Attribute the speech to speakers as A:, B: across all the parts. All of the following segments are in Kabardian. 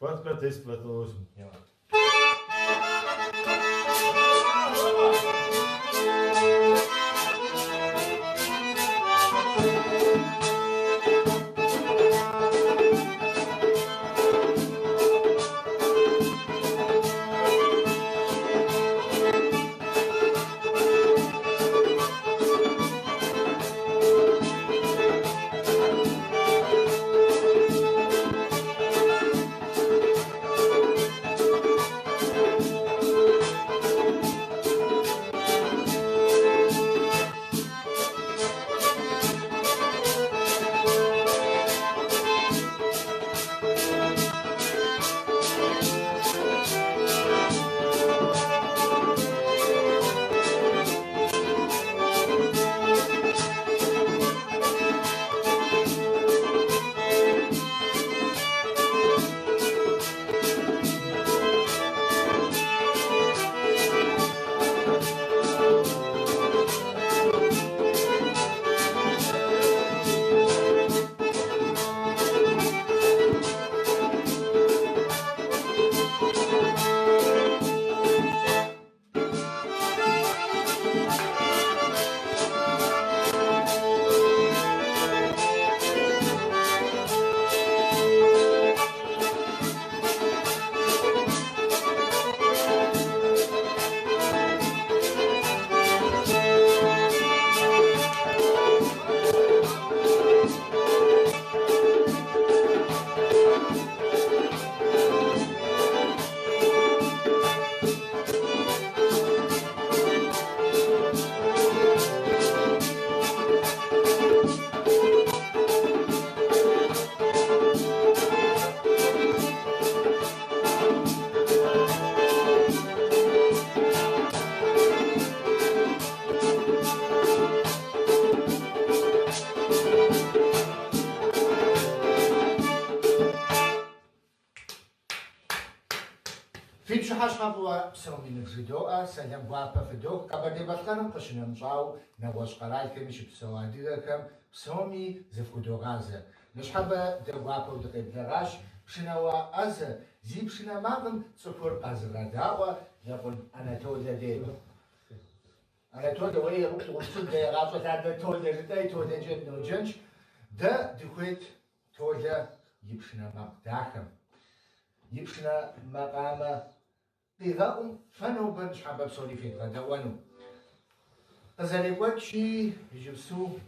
A: 25, 10, 28.
B: Еуэ. Фи пщыхьэщхьэ фӏыуэ псоми нывжыдоӏэ, сэлам гуапэ фыдох, Къэбэрдей-Балъкъэрым къыщынэмыщӏауэ нэгъуэщӏ къэралхэми щыпсэу адыгэхэм псоми зыфхудогъазэ. Ныщхьэбэ дэ гуапэу дыкъеблэгъащ пшынауэ ӏэзэ, зи пшынэ макъым цӏыхур къэзыгъэдаӏуэ Лэкъун Анатолэ дей. Анатолэ, уэри емыкӏу дыкъыумыщӏын, дэ игъащӏэ лъандэрэ Толэ жытӏэи Толэкӏэ дыноджэнщ. Дэ дыхуейт Толэ и пшынэ макъ дахэм, и пшынэ макъамэ къигъэӏум фэ нобэ ныщхьэбэ псори федгъэдэӏуэну. Къызэрекӏуэкӏщи, иджыпсту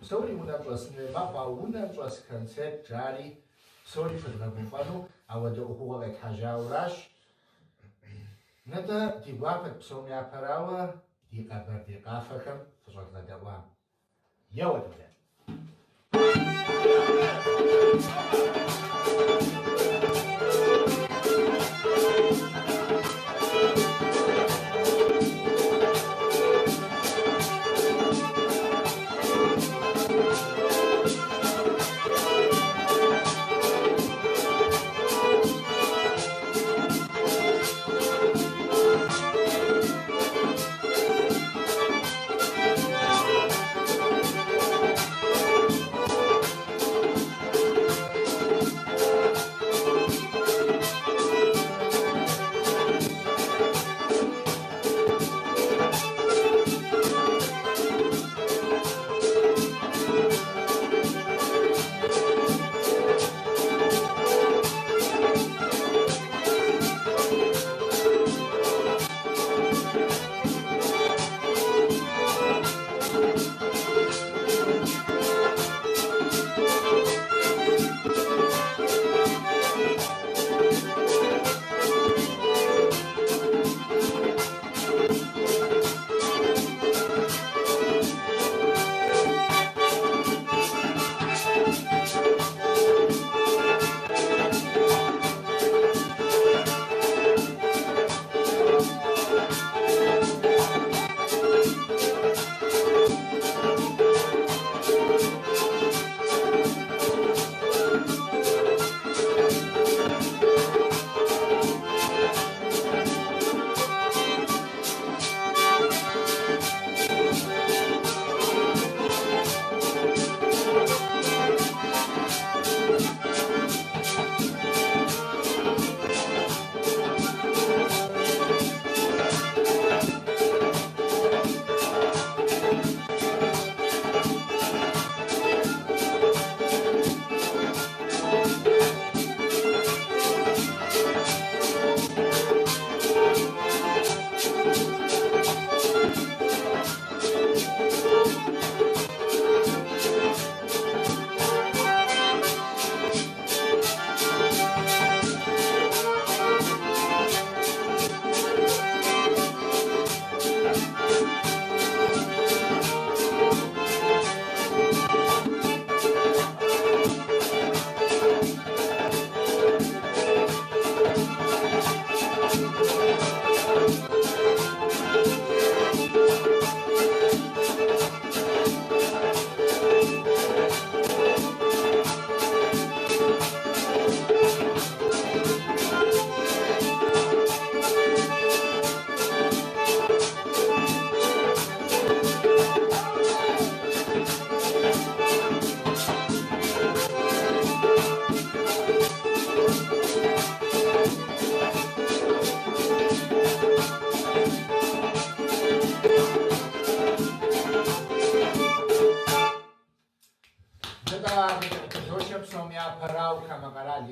B: псори унэм щӏэсын хуей мэхъу, ауэ унэм щӏэс концерт жари псори фыдгъэгуфӏэну ауэдэ ӏуэхугъуэ къетхьэжьауращ. Нтӏэ, ди гуапэт псом япэрауэ ди къэбэрдей къафэхэм фыщӏэдгъэдэӏуам. Еуэ, Толэ!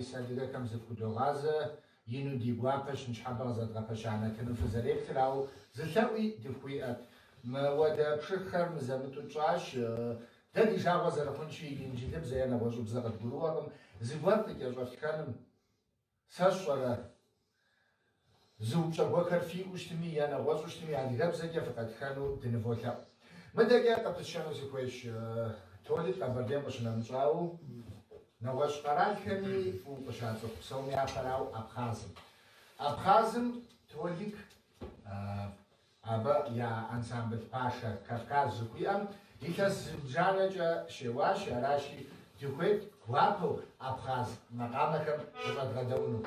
B: ис адыгэхэм зыфхудогъазэ, ину ди гуапэщ ныщхьэбэ къызэдгъэпэща нэтыным фызэреплъыр, ауэ зы лъэӏуи дыфхуиӏэт. Мыуэдэ пшыхьхэр мызэ-мытӏэу тщӏащ. Дэ ди жагъуэ зэрыхъунщи, инджылыбзэ е нэгъуэщӏыбзэ къыдгурыӏуэкъым, зыгуэр къыкӏэщӏэфтхэным, сэ сщӏэрэ, зы упщӏэ гуэрхэр фиӏэу щытми е нэгъуэщӏу щытми, адыгэбзэкӏэ фыкъэтхэну дыныволъэӏу. Мыдэкӏэ къыпысщэну сыхуейщ, Толик Къэбэрдейм къыщынэмыщӏауэ, нэгъуэщӏ къэралхэми фӏыуэ къыщацӏыху, псом япэрауэ Абхъазым. Абхъазым Толик абы я ансамбль пашэ Кавказ жыхуиӏэм илъэс зыбжанэкӏэ щеуащ, аращи, дыхуейт гуапэу абхъаз макъамэхэм къыщӏэдгъэдэӏуну.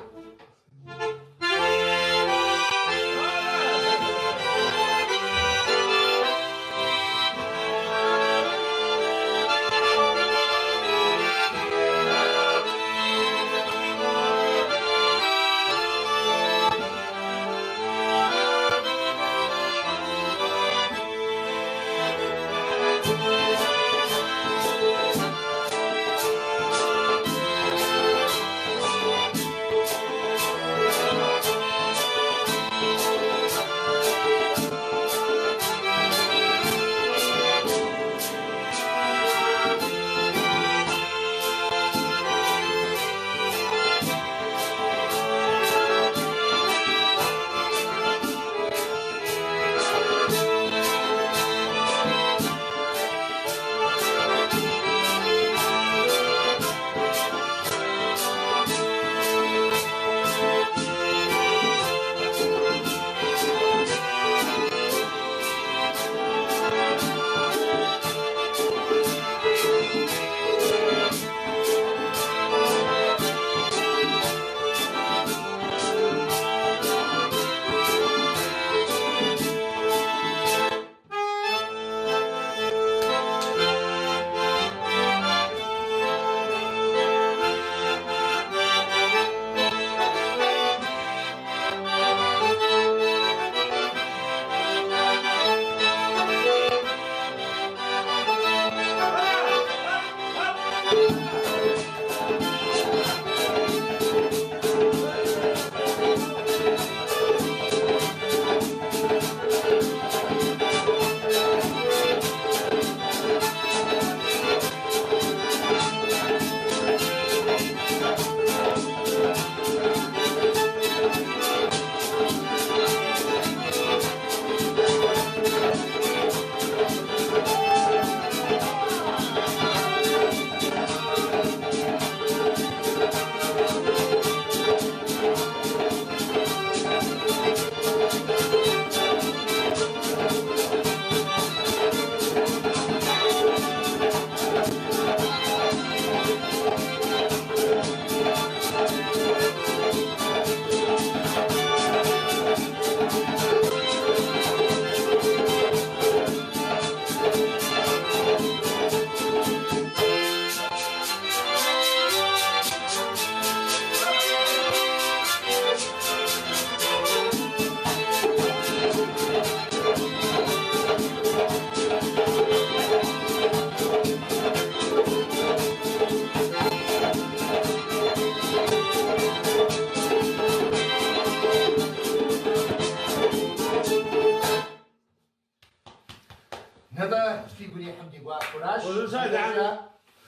B: Нтӏэ, фигу ирихьым ди гуапэуращ. Мыдэкӏэ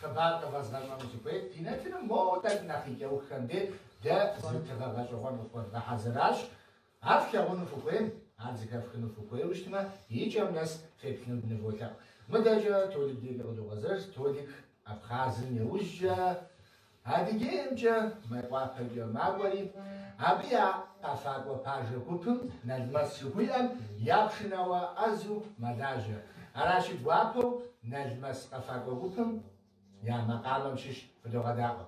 B: хъыбар къывэзгъэщӏэну сыхуейт. Ди нэтыным моуэ тӏэкӏу нэхъ и кӏэуххэм де дэ зы тыгъэ гъэщӏэгъуэн къыфхуэдгъэхьэзыращ. Ар флъагъуну фыхуейм, ар зэхэфхыну фыхуейуэ щытмэ, и кӏэм нэс феплъыну дыныволъэӏу. Мыдэкӏэ Толик дежкӏэ къыдогъэзэж. Толик Абхъазым иужькӏэ Адыгеймкӏэ Майкъуапэкӏэ макӏуэри, абы я къэфакӏуэ пажэ гупым Налмэс жыхуиӏэм я пшынауэ ӏэзэу мэлажьэ. Аращи, гуапэу Налмэс къэфакӏуэ гупым я макъамэм щыщ фыдогъэдаӏуэ.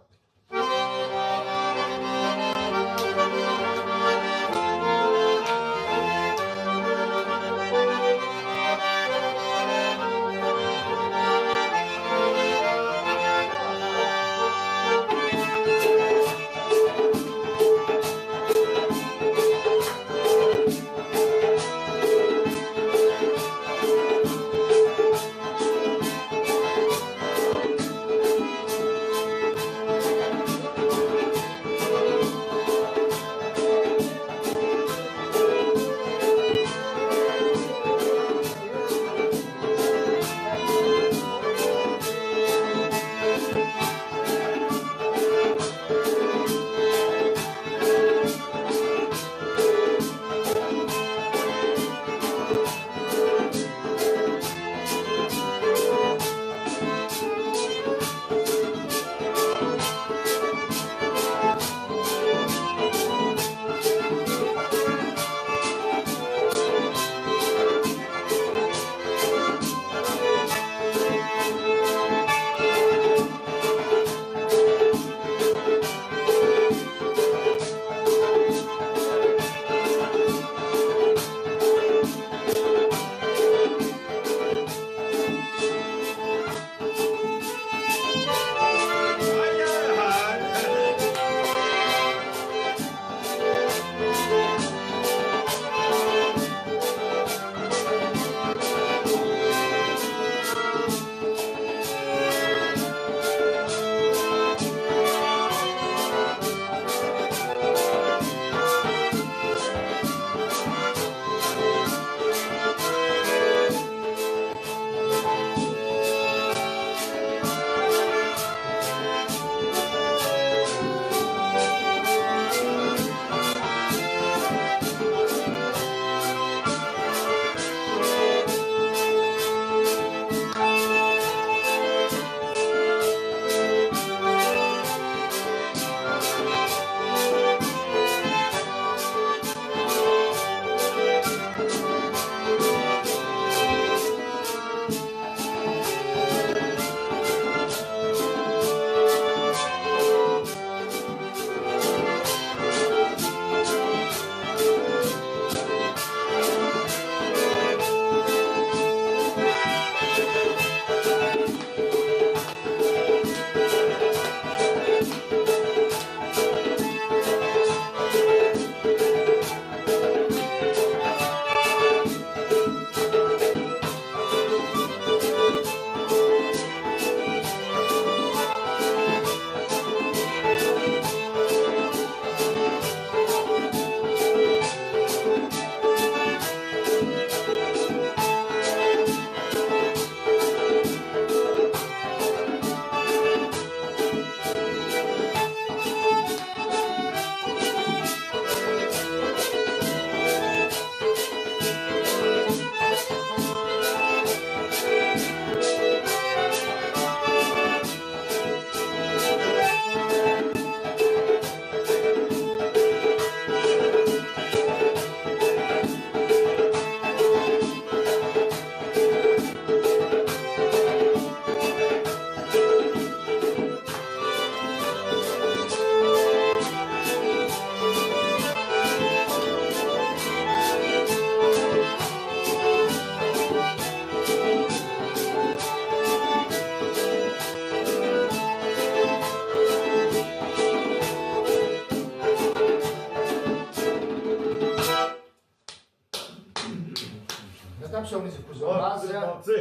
B: Нтӏэ, псоми зыхузогъазэ.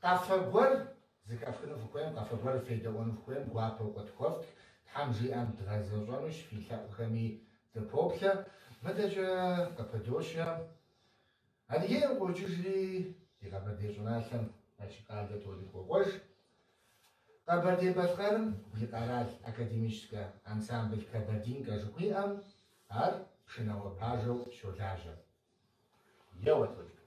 B: Къафэ гуэр зэхэфхыну фыхуейм, къафэ гуэр федэӏуэну фыхуейм, гуапэу къытхуэфтх. Тхьэм жиӏэм дгъэзэщӏэнущ, фи лъэӏухэми дыпоплъэ. Мыдэкӏэ къыпыдощэ. Адыгейм къокӏыжри, ди Къэбэрдей щӏыналъэм Налшык къалэ Толик къокӏуэж. Къэбэрдей-Балъкъэрым и къэрал академическэ ансамбль Кабардинка жыхуиӏэм ар пшынауэ пажэу щолажьэ. Еуэ, Толик.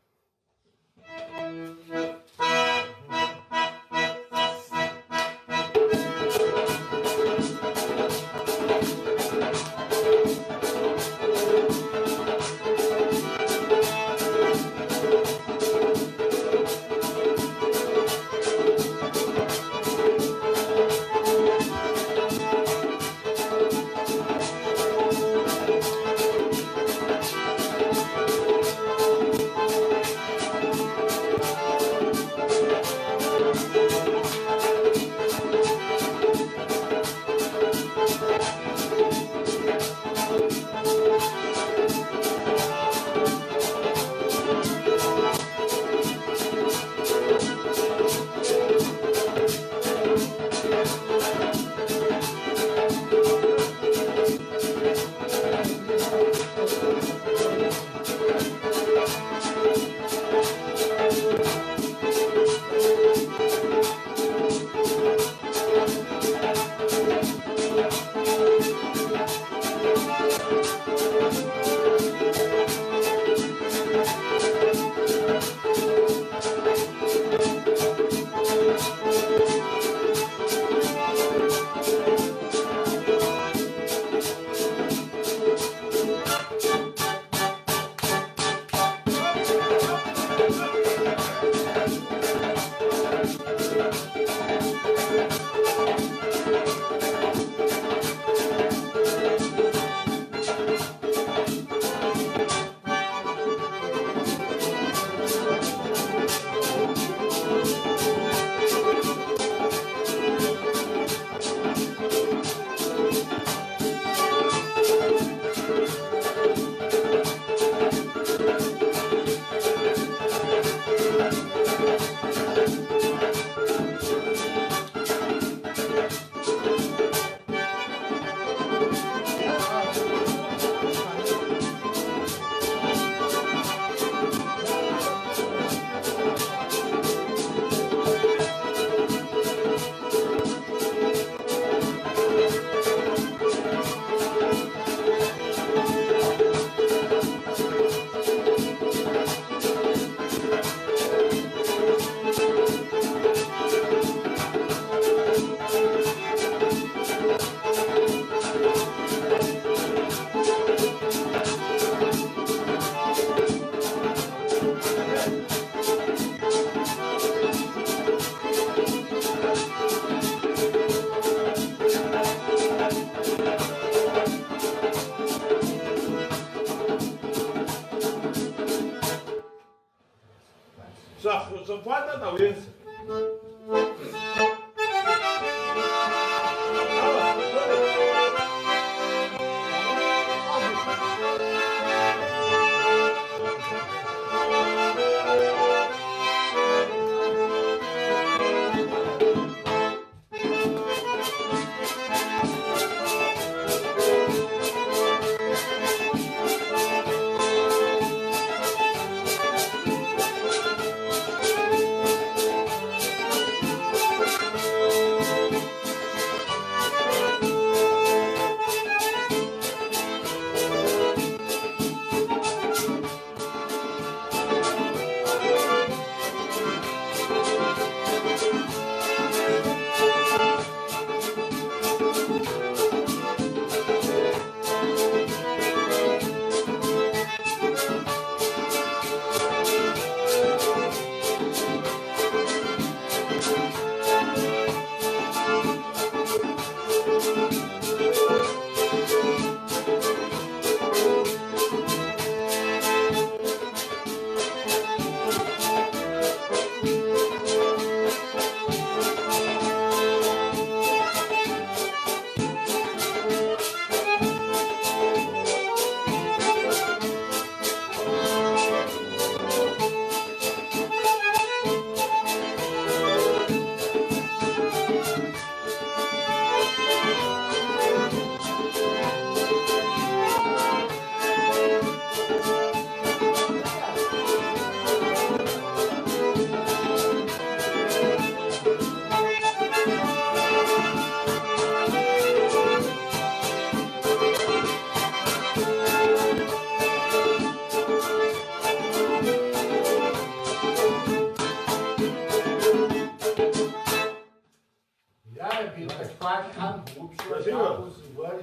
B: щыхалъхьэм упщӏэ жаӏэу зыгуэр,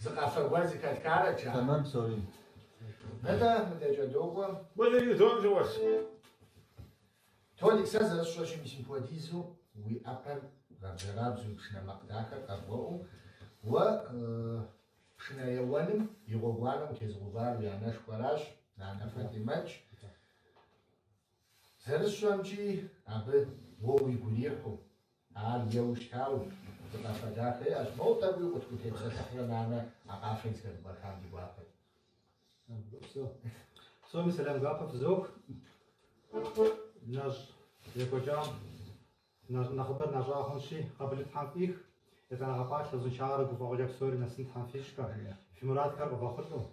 B: зы къафэ гуэр зэхэтхарэт жаӏэ.
A: Тэмэм псори.
B: Нтӏэ, мыдэкӏэ докӏуэ. Толик, сэ зэрысщӏэщи, мис мыпхуэдизу уи ӏэпэр гъэбзэрабзэу, уи пшынэ макъ дахэр къэбгъэӏуу, уэ пшынэ еуэным и гъуэгуанэм утезыгъэувар уи анэшхуэращ, нанэ Фатӏимэтщ. Зэрысщӏэмкӏи, абы уэ уигу ирихьу, ар еуэу щытауэ, зы къафэ дахэ иӏэщ. Моуэ тӏэкӏуи укъытхутепсэлъыхьрэ, нанэ, а къафэри зыхэдбгъэхам ди гуапэт.
C: Псоми сэлам гуапэ фызох. Нэщӏ екӏуэкӏам нэхъыбэр нэщӏа хъунщи, къабылу Тхьэм фӏих, етӏанэгъэ пӏалъэ узыншагъэрэ гуфӏэгъуэкӏэ псори нэсын Тхьэм фищӏхэ, фи мурадхэр къывэхъулӏэу,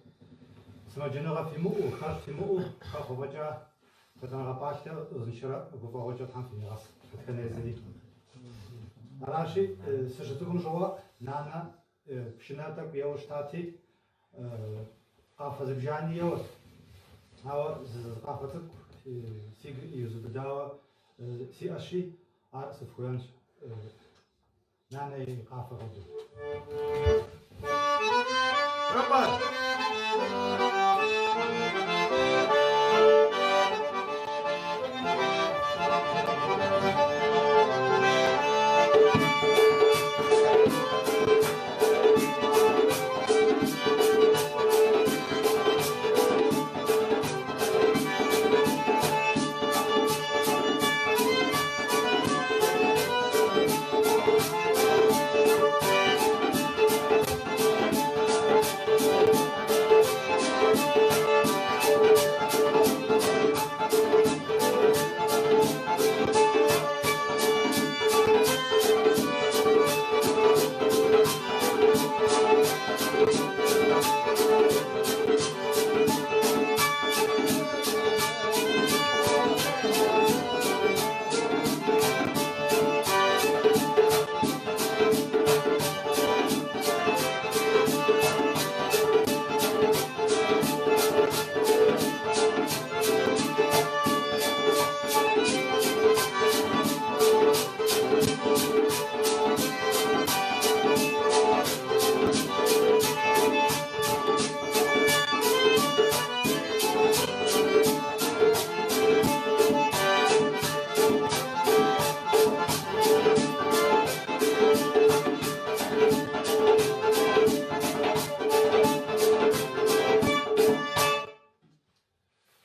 C: сымаджэныгъэ фимыӏэу, хэщӏ фимыӏэу, хэхъуэ фӏэкӏа етӏанэгъэ пӏалъэ узыншэрэ гуфӏэгъуэкӏэ Тхьэм фынигъэс дэтхэнэ езыри. Аращи, сыщыцӏыкӏум щыгъуэ нанэ пшынэ тӏэкӏу еуэу щытати, къафэ зыбжани еуэт. Ауэ зы къафэ цӏыкӏу сигу изубыдауэ сиӏэщи, ар сыфхуеуэнщ. Нанэ и къафэ хуэдэу.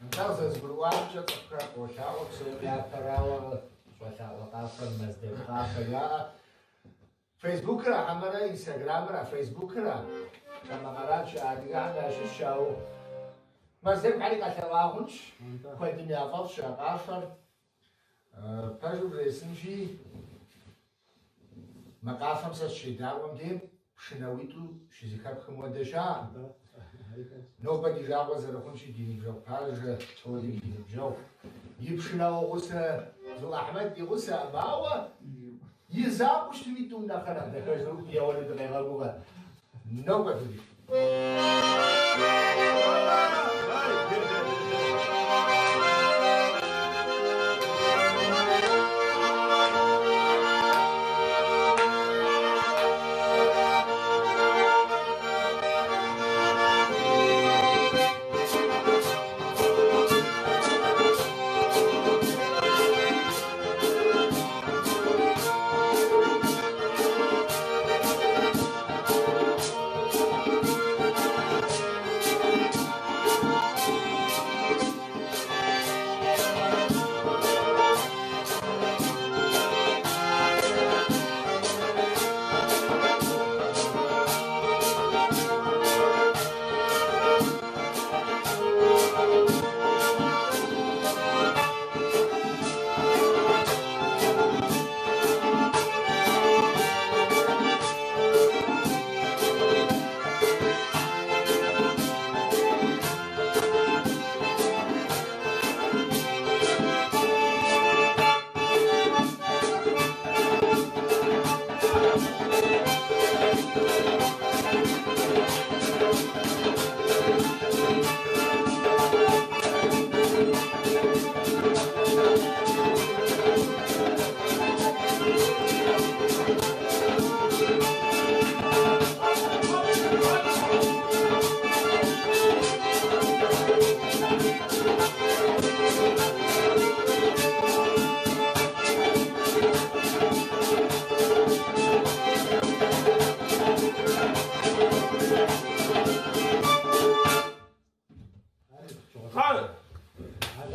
B: Нтӏэ, зэрызгурыӏуамкӏэ, цӏыхухэр къолъаӏуэ, псом япэрауэ щӏэлъаӏуэ къафэр Мэздэгу къафэ жаӏэ. Фейсбукыра хьэмэрэ Инстаграмыра? Фейсбукыра? Хамэ къэрал щыӏэ адыгэхэм ящыщщ, ауэ Мэздэгухэри къэлъэӏуа хъунщ, куэдым яфӏэфӏщ а къафэр. Пэжу бжесӏэнщи, мы къафэм сэ сыщедаӏуэм дей пшынауитӏу щызэхэпхым хуэдэ щыӏэкъым. Нобэ ди жагъуэ зэрыхъунщи, ди ныбжьэгъу пажэ, Толик ди ныбжьэгъу, и пшынауэ гъусэ Дзу Ахьмэд ди гъусэкъым, ауэ и закъуэу щытми тӏум нэхърэ нэхъ дахэжу еуэну дыкъегъэгугъэ. Нобэ Толик.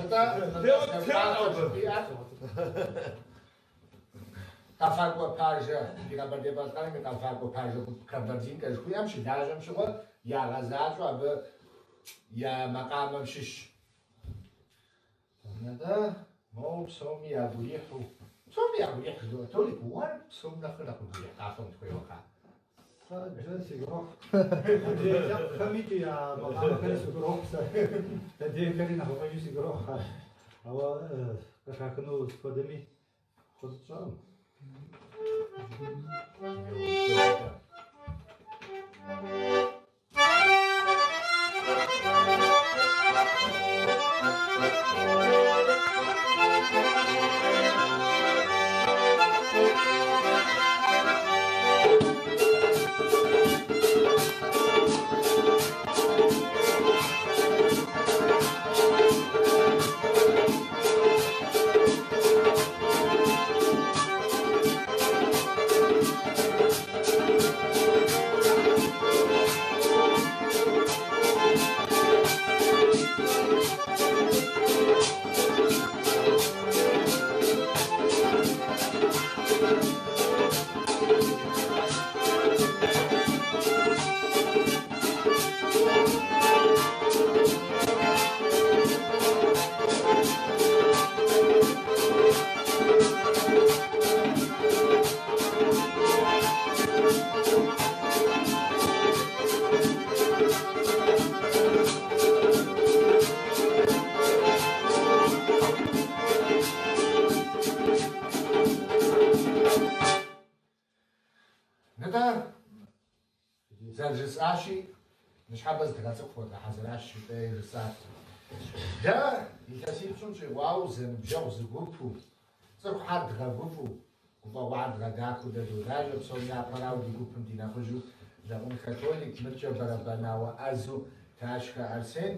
B: Нтӏэ, жыхуиӏэр къэфакӏуэ пажэ, ди Къэбэрдей-Балъкъэрым и къэфакӏуэ пажэ гуп Кабардинкэ жыхуиӏэм щылажьэм щыгъуэ ягъэзащӏэу абы я макъамэм щыщ. Нтӏэ, моуэ псоми ягу ирихьу, псоми ягу ирихь жыдоӏэ, Толик, уэр псом нэхърэ нэхъ уигу ирихь къафэм утхуеуэ, кхъа.
C: Сэ сигу ирохь. Адрей лъэпкъхэмикӏи я макъамэхэри сигу ирохь сэ. Дэ дейхэри нэхъыфӏыжу сигу ирохь. Ауэ къыхахыну сыт хуэдэми куэд тщӏэкъым.
B: Нтӏэ, зэрыжысӏащи, ныщхьэбэ зы тыгъэ цӏыкӏу фхуэдгъэхьэзыращ жытӏэри жысӏат. Дэ илъэсипщӏым щӏигъуауэ зэныбжьэгъу зы гупу, цӏыхухэр дгъэгуфӏэу, гуфӏэгъуэр дгъэдахэу дэ долажьэ, псом япэрауэ ди гупым ди нэхъыжьу Лэкъумхэ Толик, мыткӏэ бэрэбанауэ ӏэзэу Тащхэ Арсен.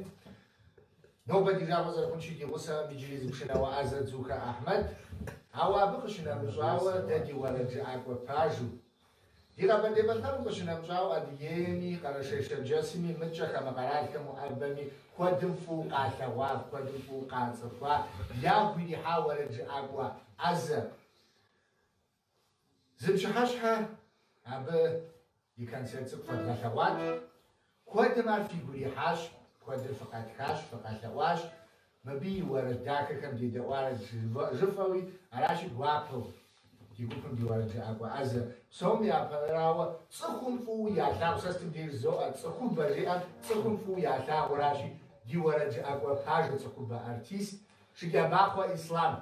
B: Нобэ ди жагъуэ зэрыхъунщи, ди гъусэм иджыри зы пшынауэ ӏэзэ Дзухэ Ахьмэд. Ауэ абы къыщынэмыщӏауэ дэ ди уэрэджыӏакӏуэ пажэу, ди Къэбэрдей-Балъкъэрым къыщынэмыщӏауэ Адыгейми, Къэрэшей-Шэрджэсми, мыткӏэ хамэ къэралхэм уӏэбэми, куэдым фӏыуэ къалъэгъуа, куэдым фӏыуэ къацӏыхуа, ягу ирихьа уэрэджыӏакӏуэ ӏэзэ. Зы пщыхьэщхьэ абы и концерт цӏыкӏу фэдгъэлъэгъуат. Куэдым ар фигу ирихьащ, куэдыр фыкъэтхащ, фыкъэлъэӏуащ, мыбы и уэрэд дахэхэм дедэӏуарэ жыфӏэуи, аращи гуапэу ди гупым ди уэрэджыӏакӏуэ ӏэзэ. Псом япэрауэ цӏыхум фӏыуэ ялъагъу, сэ сытым деж жызоӏэ, цӏыхубэ жиӏэм цӏыхум фӏыуэ ялъагъуращи, ди уэрэджыӏакӏуэ пажэ цӏыхубэ артист Шыкӏэбахъуэ Ислъам.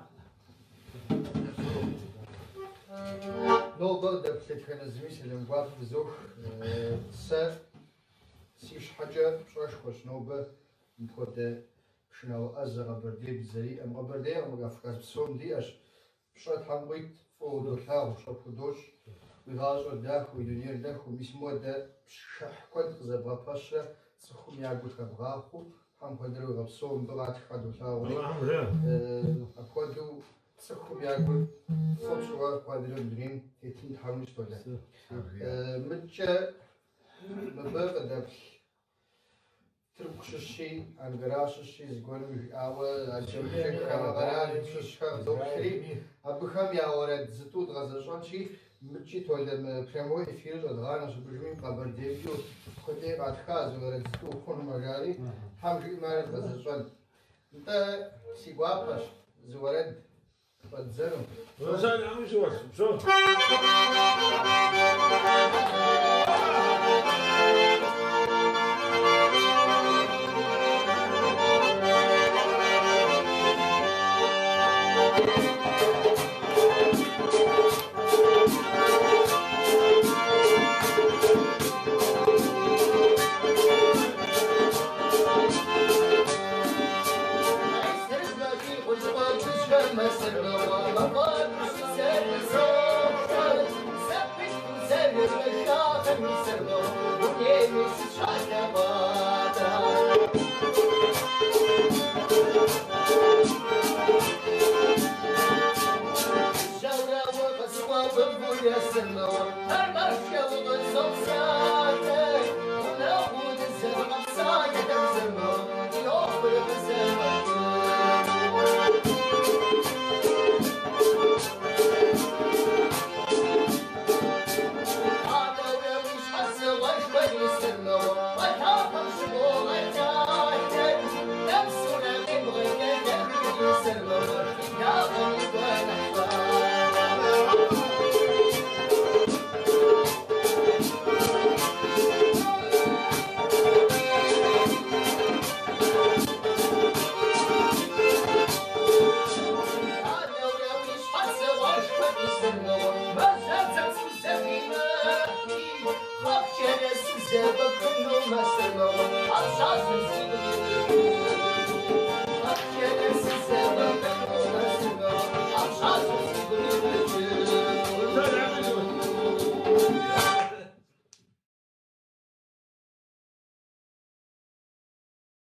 A: Нобэ къыдэплъ дэтхэнэ зыми сэлам гуапэ фызох. Сэ си щхьэкӏэ пщӏэшхуэщ нобэ мыпхуэдэ пшынауэ ӏэзэ Къэбэрдейм дызэриӏэм. Къэбэрдейкъым, Кавказ псом диӏэщ. Пщӏэ Тхьэм къуит, фӏыуэ удолъагъу, пщӏэ пхудощӏ. Уи гъащӏэр дахэу, уи дунейр нэхуу, мис мыуэдэ пшыхь куэд къызэбгъэпэщрэ цӏыхум я гур хэбгъахъуэу, Тхьэм куэдрэ уигъэпсэу, мыбы къатххэр долъагъури. Апхуэдэу цӏыхум я гур фӏы пщӏыуэ куэдрэ мы дунейм тетын Тхьэм уищӏ, Толэ. Мыткӏэ мыбы къыдэплъ Тырку щыщи, Анкара щыщи зыгуэрым жиӏауэ аджэ-мыджэ хамэ къэрал щыщхэр къыдоплъри, абыхэм я уэрэд зытӏу дгъэзэщӏэнщи, мыткӏи Толэ мы прямой эфирыр щӏэдгъанэщ, абыжми Къэбэрдеймкӏи куэдей къатха зы уэрэд зытӏу хъунумэ жари, Тхьэм жиӏэмэ ар дгъэзэщӏэн. Нтӏэ, си гуапэщ зы уэрэд щӏэддзэну. Сэрмыгъуэр.